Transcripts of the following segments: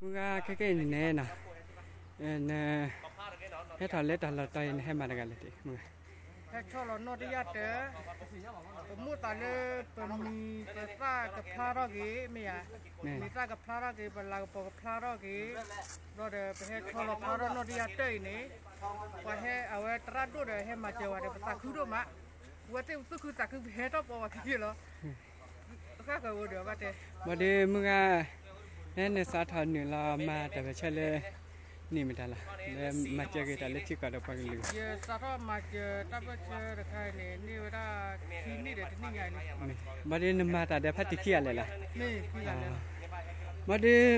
မုၢ်ဂၤခဲကနံၣ်န့ၣ်နီၤ, န ဟဲထီၣ်လၢတၢ်လီၢ်တတီၤအံၤ နဟဲမၤတဂၤလဲၣ်တ့ၢ်မုၢ်ဂၤ. ဟဲဆီလီၤနီၢ်တယၢ်တၢၢ်, ပမိၣ်သးလၢပမံၤပသၣ်ကဖျါထီၣ်က့ၤ မ့ၢ်ဧါ, မံၤသၣ်ကဖျါထီၣ်က့ၤ ပလၤကပီၤကဖျါထီၣ်က့ၤ, ဒီးပဟဲဆီလီၤဖျါထီၣ်နီၢ်တယၢ်တၢၢ်အံၤန့ၣ်, ပှၤဟဲအဝဲသရၣ်ဒိၣ်ဒီးဟဲမၤစၢၤဝဲဒီး ပသးခုဒိၣ်မး, ပဝဲသ့ၣ်ပသူၣ်ခုသးခု ပဟဲထီၣ်ပိာ်ဝဲခံလီၤ. ဘၣ်ဒီးမုၢ်ဂၤ, နစးထီၣ်နုာ်လီၤမၤတၢ်ပၢၢ်ဆၢလၢ န့ၢ်မတၤလီၤ, လၢမၤစၢၤက့ၤတၢ်လၢထံကီၢ်ဒီးပှၤကလုာ်. ယစးထီၣ်မၤစၢၤတၢ်ပၢၢ်ဆၢတခါအံၤန့ၣ် န့ၢ်ဝဲဒၣ်ခံနံၣ်ဒီးတနံၣ်ညါအံၤလံ. ဘၣ်ဒီးနမၤတၢ်ဒီးဖါတံၢ်ခံဂၤလဲၣ်လီၤ. ဘၣ်ဒီး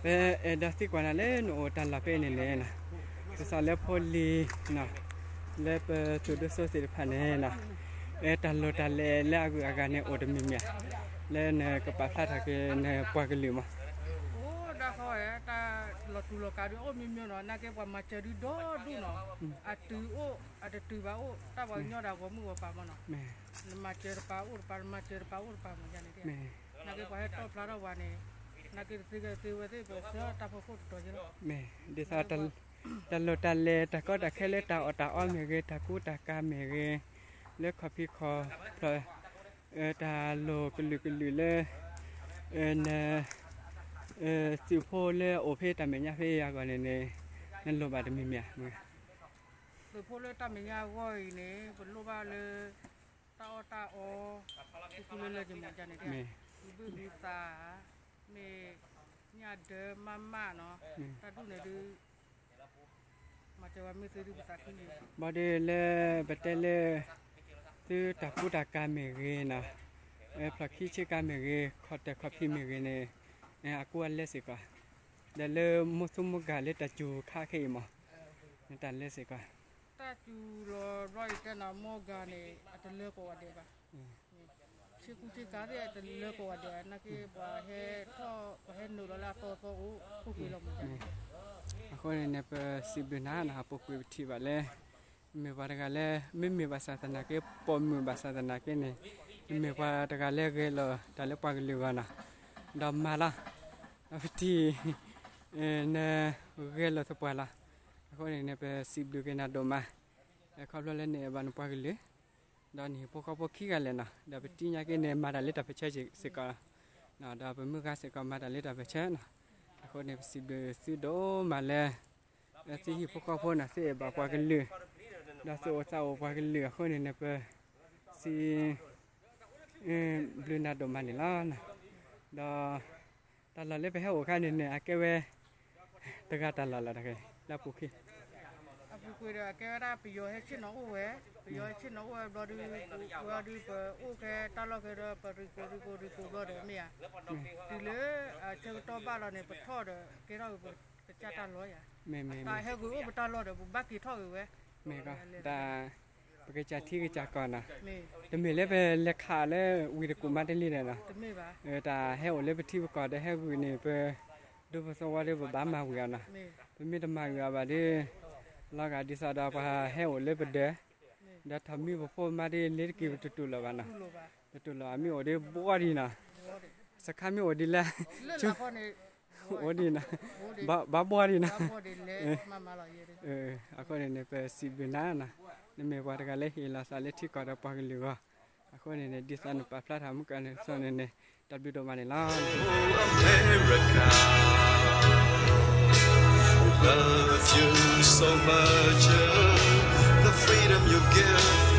ပအဲၣ်ဒိးသံကွၢ်နၤလၢနအိၣ်တၢ်လီၢ်ဖဲအံၤန့ၣ်န့ၣ်, ဒ်သိးလၢဖိလံၤ လၢပသုးဒိၣ်စိသ့ၣ်တဖၣ်န့ၣ်, တၢ်လိၣ်တၢ်လဲၤလၢအဂုၤအဂၤန့ၣ်အိၣ်တမံၤမံၤဧါ, လၢနကပာ်ဖျါထီၣ်က့ၤနပှၤကလုာ်မး. အိၣ်ဒၣ်ဃီဝဲ တၢ်လီၤတူၢ်လီၤကာ်ဒုးအိၣ်မံၤမံၤနီၤ, နာ်က့ပှၤမၤစၢၤဒုးဒီဒူၣ်နီၤ, အတုၤအိၣ်အတတုၤဘၣ်အိၣ် တၢ်ပှၤကညီဒီးဂီၢ်မုၢ်ဂီၢ်ပၤမးနီၤ, နမၤစၢၤတပၤအိၣ်တပၤ နမၤစၢၤတပၤအိၣ်တပၤမးယါန့ၣ်, နာ်က့ပှၤဟဲတီၣ်ဖျါထီၣ်ပှၤန့ၣ်, နာ်က့တသ့ဂ့ၤသ့ဝဲသ့ၣ် ပဆၢတၢ်ဖီခိၣ်တတီၤယဲလီၤ. မ့ၢ်ဒ်သိး တၢ်လိၣ်တၢ်လဲၤတၢ်ကီတၢ်ခဲလၢတၢ်အီၣ်တၢ်အီမ့ၢ်ဂ့ၤ တၢ်ကူတၢ်ကၤမ့ၢ်ဂ့ၤ, လၢခီၣ်ဖံးခီၣ်ဖျီၣ်, တၢ်လိၣ်ကလုာ်ကလုာ်လၢ န သုးဖိလၢအအိၣ်ဖဲတၢ်မဲာ်ညါဖဲအံၤအဂီၢ်န့ၣ်န့ၣ်, နလိၣ်ဘၣ်တမံၤမံၤဧါ. သုးဖိလၢတၢ်မဲာ်ညါအဂီၢ်အံၤန့ၣ် ပလိၣ်ဘၣ်လၢ တၢ်အီၣ်တၢ်အီ, ဃူဃူလၢလၢက့ၤမးယါန့ၣ်, မ့ၢ်ဘုဟုသး, မ့ၢ်ညၣ်ဒၢမးမးနီၤ, တၢ်ဒူၣ်န့ၣ်ဒုး မၤစၢၤဝဲမ့ၢ်သုဒုးပသးခုန့ၣ်, ဘၣ်ဒီးလၢပတဲလၢ သုတၢ်ကူတၢ်ကၤမ့ၢ်ဂ့ၤနီၤ, ဖျီၣ်ခံဆ့ကၤမ့ၢ်ဂ့ၤ ခီၣ်တၢၢ်ခီၣ်ဖံးမ့ၢ်ဂ့ၤန့ၣ်, အကူအလဲစ့ၢ်ကီး, ဒီးလၢမိၢ်သူမိၢ်ဂၤလၢတၢ်စူၤခါခဲအံၤမး, တၢ်လဲစ့ၢ်ကီး, တၢ်စူၤလီၤဘျီအံၤတဲနီၤ မိၢ်ဂၤန့ၣ် အတလၢကိးဂၤဒဲးဘၣ် ဆ့ကူဆ့ကၤသ့ၣ်တလၢကိးဂၤဒဲး နာ်က့ပှၤဟဲထီၣ် ပှၤဟဲနုာ်လီၤလၢအသီသီအိၣ် ခိၣ်ကွံာ်လီၤမး. အဃိန့ၣ်န့ၣ် ပစံးဘျုးနၤနီၤ အပူၤကွံာ်ပထံၣ်ဘၣ်လၢ မ့ၢ်ပှၤတဂၤလၢ မ့မ့ၢ်ဘၣ်ဆၣ်သနာ်က့ ပိာ်မုၣ်ဘၣ်ဆၣ်သနာ်က့န့ၣ် မ့ၢ်ပှၤတဂၤလၢဂဲၤလိာ်တၢ်လၢပှၤကလုာ်ဂီၢ်နီၤ ဒီးမၤလီၤ ပထံၣ် နဂဲၤလိာ်သပှၢ်လီၤ. အဃိန့ၣ်န့ၣ် ပစံးဘျုးက့ၤနၤဒိၣ်မး ခီဖျိလၢနအဲၣ်ဘၣ်နပှၤကလုာ် ဒီးနဟံၣ်ဖိဃီဖိခံဂၤလဲၣ်နီၤ ဒီးပသ့ၣ်ညါက့န့ၣ် မၤတၢ်လၢတၢ်ပၢၢ်ဆၢစ့ၢ်ကီး ဒီးပမုၢ်ဂၤစ့ၢ်ကီးမၤတၢ်လၢတၢ်ပၢၢ်ဆၢနီၤ. အဃိန့ၣ် ပစံးဘျုးသုဒိၣ်မးလၢ သုဟံၣ်ဖိဃီဖိနီၤ သုအဲၣ်ဘၣ်ပှၤကလုာ် ဒီးသုအိၣ်သးအိၣ်ပှၤကလုာ်အဃိန့ၣ်န့ၣ် ပစံး ဘျုးနၤဒိၣ်မးန့ၣ်လီၤ. ဒီး တၢ်လီၢ်လၢပဟဲအိၣ်အခါန့ၣ်န့ၣ် အကဲဝဲ တဂၤတၢ်လီၢ်လီၤတဂ့ၤ လၢအပူၤကွံာ် အပူၤကွံာ်ဒီး အကဲဝဲဒၣ်ပယီၤဟဲဆ့ၣ်နီၤအိၣ်ဝဲ ပယီၤဟဲဆ့ၣ်နီၤအိၣ်ဝဲဘျီဒုး ပဝဲဒုးပအိၣ်ခဲတၢ်လီၢ်ခဲဒီး ပရံကိးရံကိးရံကိးဘျီဒီးမ့ၢ်ဧါ တုၤလၢအဆၢကတီၢ်ဘၣ်လီၤန့ၣ် ပထီၣ်ဒီးကဲထီၣ်က့ၤပကစၢ်တၢ်လီၢ်ဧါ တၢ်ဟဲဂုာ်အိၣ်ပတၢ်လီၢ်ဒီး ပဘၣ်က့ၤထီၣ်ဂ့ၤဝဲ မ့ၢ်ကီး တၢ် ပကစၢ်ထံကစၢ်ကီၢ်နီၤ တမ့ၢ်လၢပလဲၤခးလၢဝံၤတကူၣ်မးတလံဒီးနီၤ တၢ်ဟဲအိၣ်လၢပထံပကီၢ်ဒီးဟဲဂုာ်န့ၣ် ပဒူပသဝီဒီးပဘၣ်မၤဝံၤအီၤနီၤ ပမ့ၢ်တမၤဝံၤအီၤဘၣ်ဒီး လီၤဂာ်ဒ်သိးဒီးပှၤဟဲအိၣ်လၢပဒၢး ဒီးထီၣ်မံပဖိမးဒီး လ့ၤတက့ၤပတတူၢ်လိာ်ဘၣ်နီၤ တတူၢ်လိာ်အမ့ၢ်အိၣ်ဒီးဘှီဒံးနီၤ စခါမ့ၢ်အိၣ်ဒံးလၢ အိၣ်ဒံးနီၤ ဘၣ်ဘှီဒံးနီၤ အဃိန့ၣ်န့ၣ် ပစံးဘျုးနၤနီၤ နမ့ၢ်ပှၤတဂၤလၢဟ့ၣ်လီၤသးလၢထံကီၢ်ဒီးပှၤကလုာ်အဂီၢ် အဃိန့ၣ်န့ၣ် ဒ်သိးနပာ်ဖျါထီၣ်မုၢ်ကီၢ်န့ၣ် ဆိန့ၣ်န့ၣ် တၢ်ဘျုးဒိၣ်မးန့ၣ်လီၤ America, I love you so much, the freedom you give